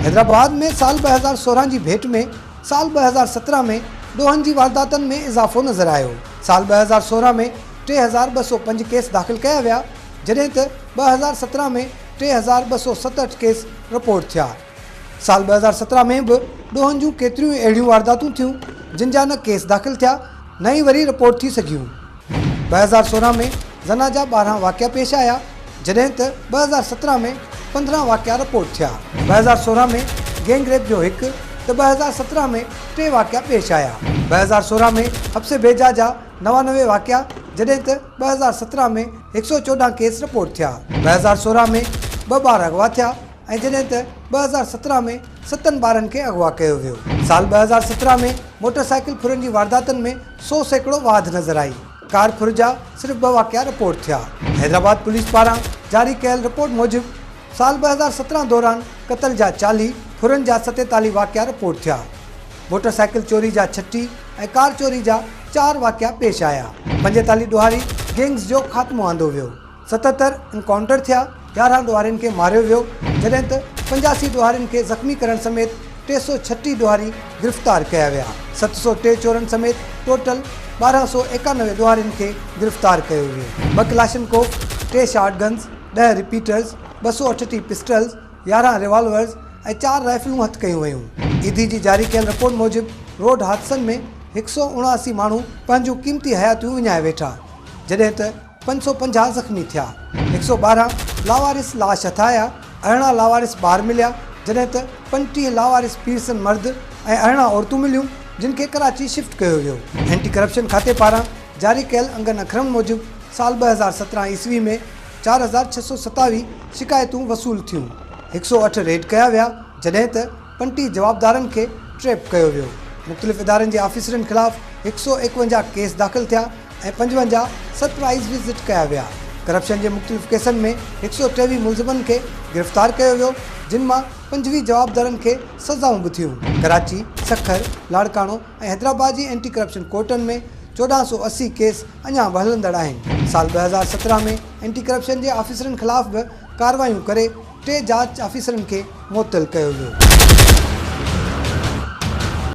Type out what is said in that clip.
حيدرآباد ۾ سال 2016 جي ڀيٽ ۾ سال 2017 ۾ ڏوهن جي وارداتن ۾ اضافو نظر آيو. سال 2016 ۾ 3205 ڪيس داخل ڪيا ويا، جڏهن ته 2017 ۾ 3267 ڪيس رپورٽ ٿيا. سال 2017 ۾ به ڏوهن جون ڪيتريون ئي اهڙيون وارداتون ٿيون، جن جا نه ڪيس داخل ٿيا، نه ئي وري رپورٽ ٿي سگهيون. 2016 ۾ زنا جا 12 واقعا پيش آيا، جڏهن ته 2017 ۾ 15 واقعا رپورٽ ٿيا. 2016 ۾ گينگ ريپ جو هڪ ته 2017 ۾ ٽي واقعا پيش آيا. 2016 ۾ حبس بيجا جا 99 واقعا جڏهن ته 2017 ۾ 114 ڪيس رپورٽ ٿيا. 2016 ۾ ٻه ٻار اغوا ٿيا ۽ جڏهن ته 2017 ۾ ستن ٻارن کي اغوا ڪيو ويو. سال 2017 ۾ موٽر سائيڪل ڦرن جي وارداتن ۾ 100% واڌ نظر آئي. ڪار ڦر جا صرف ٻه واقعا رپورٽ ٿيا. حيدرآباد پوليس پاران جاري ڪيل رپورٽ موجب سال 2017 دوران قتل جا 40، ڦرن جا 47 واقعا رپورٽ ٿيا. موٽر سائيڪل چوري جا 36 ۽ ڪار چوري جا چار واقعا پيش آيا. 45 ڏوهاري گينگز جو خاتمو آندو ويو. 77 انڪائونٽر ٿيا، 11 ڏوهارين کي ماريو ويو، جڏهن ته 85 ڏوهارين کي زخمي ڪرڻ سميت 336 ڏوهاري گرفتار ڪيا ويا، 703 چورن سميت ٽوٽل 1291 ڏوهارين کي گرفتار ڪيو ويو. ٻه ڪلاشنڪوف، ٽي شارٽ گنز، ڏهه رپيٽرز، 238 پسٽلز، 11 ريوالورز ۽ چار رائفلون هٿ ڪيون ويون. ايڌي جي جاري ڪيل رپورٽ موجب روڊ حادثن ۾ 179 ماڻهو پنهنجون قيمتي حياتيون وڃائي ويٺا، جڏهن ته 550 زخمي ٿيا، 112 لاوارث لاش هٿ آيا، 18 لاوارث ٻار مليا، جڏهن ته 35 لاوارث پيرسن مرد ۽ 18 عورتون مليون، جن کي ڪراچي شفٽ ڪيو ويو. اينٽي ڪرپشن کاتي پاران جاري ڪيل انگن اکرن موجب سال 2017 عيسوي ۾ 4627 شڪايتون وصول ٿيون، 108 ريڊ ڪيا ويا، جڏهن ته 35 جوابدارن کي ٽريپ ڪيو ويو، مختلف ادارن جي آفيسرن خلاف 151 ڪيس داخل ٿيا، ۽ 55 سرپرائيز وزٽ ڪيا ويا. ڪرپشن جي مختلف ڪيسن ۾ 123 ملزمن کي گرفتار ڪيو ويو، جن مان 25 جوابدارن کي سزائون به ٿيون. ڪراچي، سکر، لاڙڪاڻو ۽ حيدرآباد جي اينٽي ڪرپشن ڪورٽن ۾ 1480 ڪيس اڃا به هلندڙ آهن. سال 2017 ۾ اينٽي ڪرپشن جي آفيسرن خلاف به ڪارروايون ڪري ٽي جاچ آفيسرن کي معطل ڪيو ويو.